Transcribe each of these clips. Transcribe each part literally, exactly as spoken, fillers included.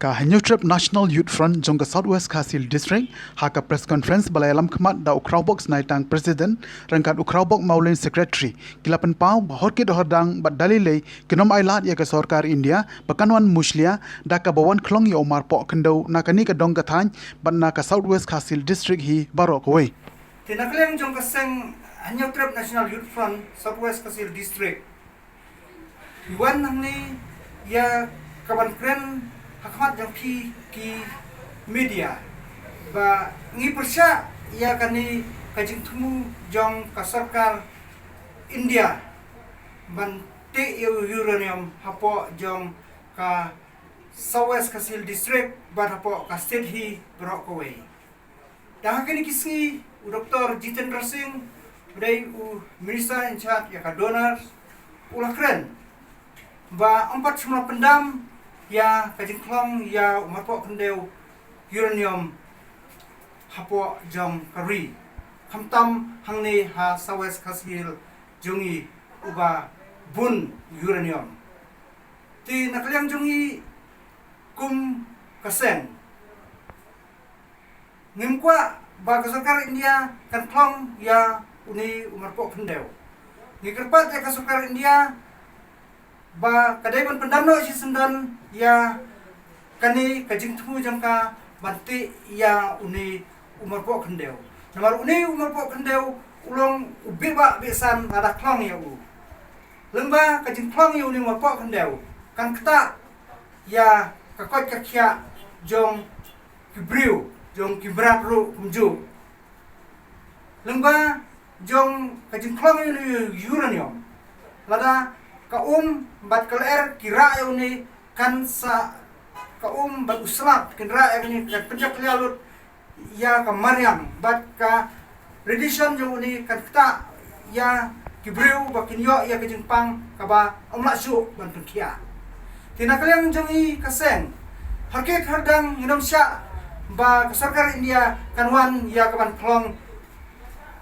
Ka Hynñiewtrep National Youth Front jong ka South West Khasi Hills District, ha ka press conference ba la ïalam khmat da u Khrawbok Snaitang President, ryngkat u Khrawbok Mawlin Secretary, ki la pynpaw ba hor kit hor dang bad da lei lei kin ym ailad ïa ka sorkar India ba kan wan mushlia da kaba wan khlong ïa u marpoh khyndew na kane ka dong ka thaiñ bad na ka South West Khasi Hills District hi baroh kawei. Te na ka liang jong ka seng Hynñiewtrep National Youth Front South West Khasi Hills District, ngi wan hangne ïa ka ban kren ha khmat jong phi ki media ba ngi pyrshah ïa kane ka jingthmu jong ka sorkar India ban tih ïa u uranium hapoh jong ka South West Khasi Hills District bad hapoh ka state hi baroh kawei. Da ha kine ki sngi u Doktor Jitendra Singh, u dei u Minister in charge ïa ka DoNER, u la kren ba ym pat shym la pyndam ïa ka jingkhlong ïa u marpoh khyndew uranium hapoh jong ka ri, khamtam hangne ha South West Khasi Hills jong ngi uba bun uranium. Te na ka liang jong ngi kum ka seng, ngim kwah ba ka sorkar India kan khlong ïa une u marpoh khyndew. Ngi kyrpad ïa ka sorkar India ba ka dei ban pyndam noh shisyndon ïa kane ka jingthmu jong ka ban tih ïa une u marpoh khyndew. Namar une u marpoh khyndew u long u beh bah beh san lada khlong ïa u. Lyngba ka jingkhlong ïa une u marpoh khyndew kan ktah ïa ka koit ka khiah jong ki briew, jong ki mrad ruh kumjuh. Lyngba jong ka jingkhlong ïa une u uranium, lada ka um bad ka lyer ki rah ïa une, kan sa, ka um bad u slap kin rah ïa une, kan pynjah lut ïa ka mariang bad ka radiation jong une kan ktah ïa ki briew ba kin ïoh ïa ka jingpang kaba ym lah shuh ban pynkhiah. Te na ka liang jong ngi ka seng, hor kit hor dang ngin ym shah ba ka sorkar India kan wan ïa ka ban khlong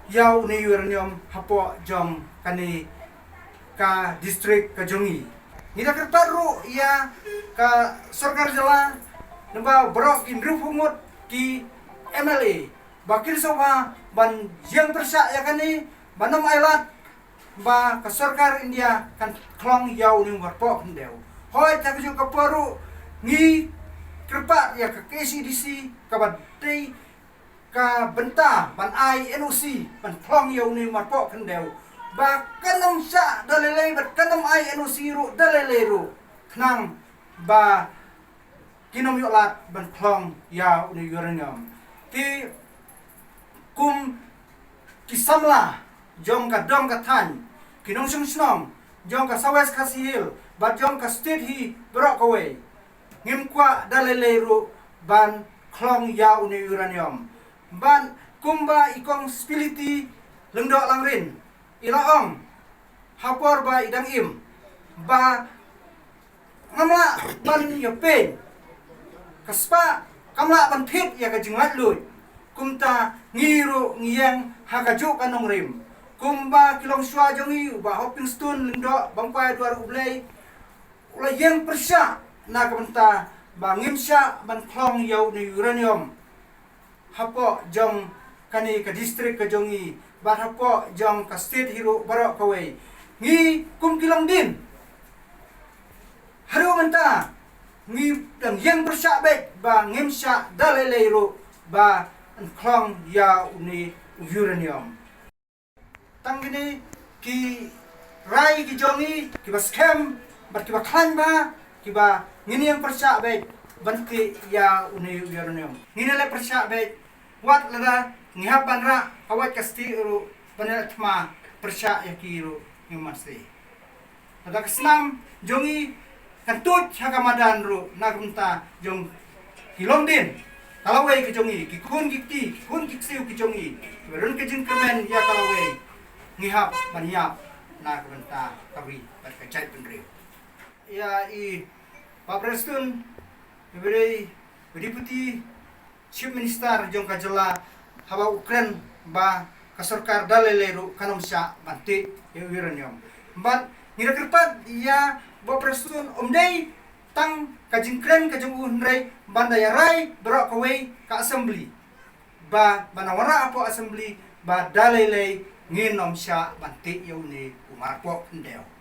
ïa une u uranium hapoh jong kane ka district ka jong ngi. Ngi da kyrpad ruh ïa ka sorkar jylla, namar baroh ki hynriewphew ngut ki M L A ba kin sngewbha ban ïeng pyrshah ïa kane, ban ym ailad ba ka sorkar India kan khlong ïa une u marpoh khyndew. Hooid, ha kajuh ka por ruh ngi kyrpad ïa ka K H A D C kaba dei ka bynta ban ai N O C ban khlong ïa une u marpoh khyndew, ba kan ym shah da lei lei bad kan ym ai N O C ruh da lei lei ruh, khnang ba kin ym ïoh lad ban khlong ïa une u uranium. Te kum ki samla jong ka dong ka thaiñ, ki nongshong shnong jong ka South West Khasi Hills bad jong ka state hi baroh kawei, ngim kwah da lei lei ruh ban khlong ïa une u uranium. Bad kumba i Kong Spility Lyngdoh Langrin i la ong ha por ba i dang im, ba ngam lah ban ïa peit ka spah, kam lah ban thied ïa ka jinglaitluid. Kumta ngi ruh ngi ïeng ha kajuh ka nongrim. Kumba ki longshuwa jong ngi, u Bah Hopingstone Lyngdoh, Bamkwai Dwar U Blei, u la ïeng pyrshah na ka bynta ba ngim shah ban khlong ïa une u uranium hapoh jong kane ka district ka jong ngi bad hapoh jong ka state hi ruh baroh kawei. Ngi kum ki longdien, haduh mynta ngi dang ïeng pyrshah beit ba ngim shah da lei lei ruh ban khlong ïa une u uranium. Tang kine ki rai ki jong ngi kiba skhem bad kiba khlaiñ bha, kiba ngin ïeng pyrshah beit ban tih ïa une u uranium. Ngin ïaleh pyrshah beit wat lada ngi hap ban rah ka wait ka stieh ruh ban ïaleh thma pyrshah ïa ki ruh, ngim mad shuh. Lada ka snam jong ngi kan tuid ha ka madan ruh na ka bynta jong ki longdien ka lawei ka jong ngi, ki khun ki kti, ki khun ki ksiew ki jong ngi, kiba don ka jingkyrmen ïa ka lawei, ngi hap ban ïap na ka bynta ka ri bad ka jaitbynriew. Ïa i Bah Prestone, iba dei i Deputy Chief Minister jong ka jylla, haba u kren ba ka sorkar da lei lei ruh kan ym shah ban tih ïa u uranium. Bad ngi da kyrpad ïa Bah Prestone, um dei tang ka jingkren ka jong u hynrei ban da ïarai baroh kawei ka assembly. Ba ban da wanrah hapoh assembly ba da lei lei ngin ym shah ban teh ïa une u marpoh khyndew.